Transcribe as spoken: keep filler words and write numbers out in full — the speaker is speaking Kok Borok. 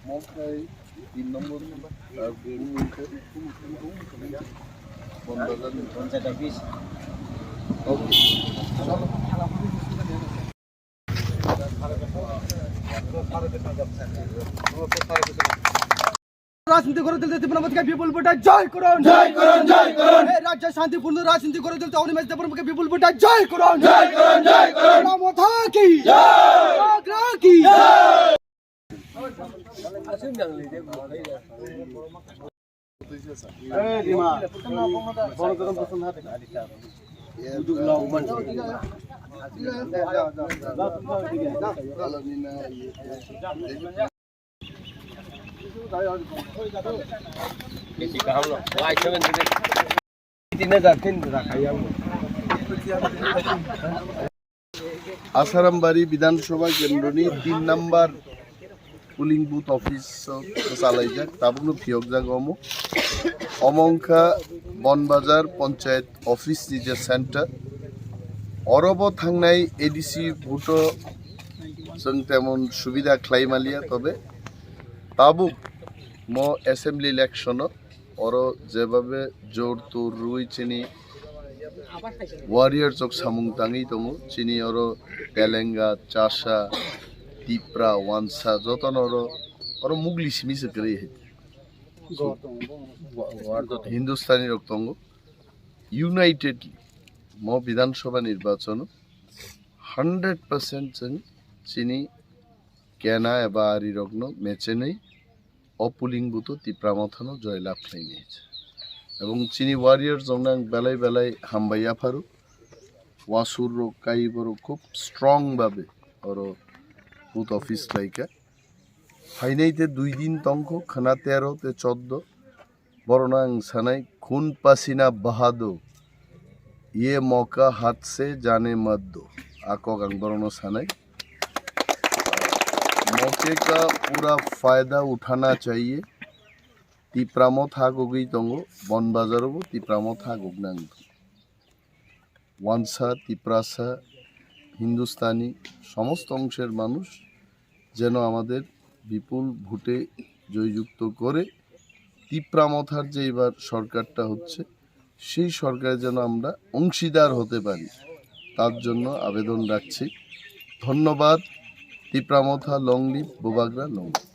Mosai tin nombor, ah, Bumungke, Bonbazar ni. Panchayat office. Okay. রাজনীতি করে তুলতে ত্রিপুরা মোদীকে বিপুল ভোটে জয় করুন। জয় করুন, জয় করুন। এই রাজ্যে শান্তিপূর্ণ রাজনীতি করে তুলতে অনিমেষ দেববর্মাকে বিপুল ভোটে জয় করুন। জয় করুন, জয় করুন। ত্রিপুরা মোদী কি? জয়। আগ্রা কি? জয়। Asaram Bari Bidhan Sabha Kendroni tin number polling booth office o bwchalaijak, tabukno phiyokjak omo. Omo wngkha Bonbazar Panchayat office ni je center. Orobo thangnai A D C vote o chwng temon subida khlai maliya, tobe tabuk mo assembly election o oro jebabe jor tor rwi chini warrior chok samung tangwi tongo, chini oro Telenga, Chasa, Tipra, Wansa jotono oro, oro mugli simi se kwrwi hai. Hindustani rok tongo, unitedly mo Bidhan Sabha nirbachon o hundred percent chwng chini kena eba arirokno mechenwi o polling booth o Tipra Mothano joy lab khlainai. Ebong chini warrior jongno ang belai belai hambai yapharo. Wasur rok, kai borok khub strong babe oro booth office khlaikha. Phainai te dui din tongkho, khwna tero te choddo. Borokno ang sanai, "Khun pasina baha do, ye mauka haath se jane mat do." A kok ang borokno sanai. Mauke ka pura fayda uthana chahiye. Tipra Motha gugwi tongo, Bonbazar o bo Tipra Motha guknang. Wansa, Tiprasa, Hindustani, সমস্ত অংশের মানুষ যেন আমাদের বিপুল ভোটে জয়যুক্ত করে তিপ্রা মথার যে এবার সরকারটা হচ্ছে, সেই সরকারে যেন আমরা অংশীদার হতে পারি, তার জন্য আবেদন রাখছি। ধন্যবাদ। তিপ্রা মথা long live, বুবাগ্রা long live।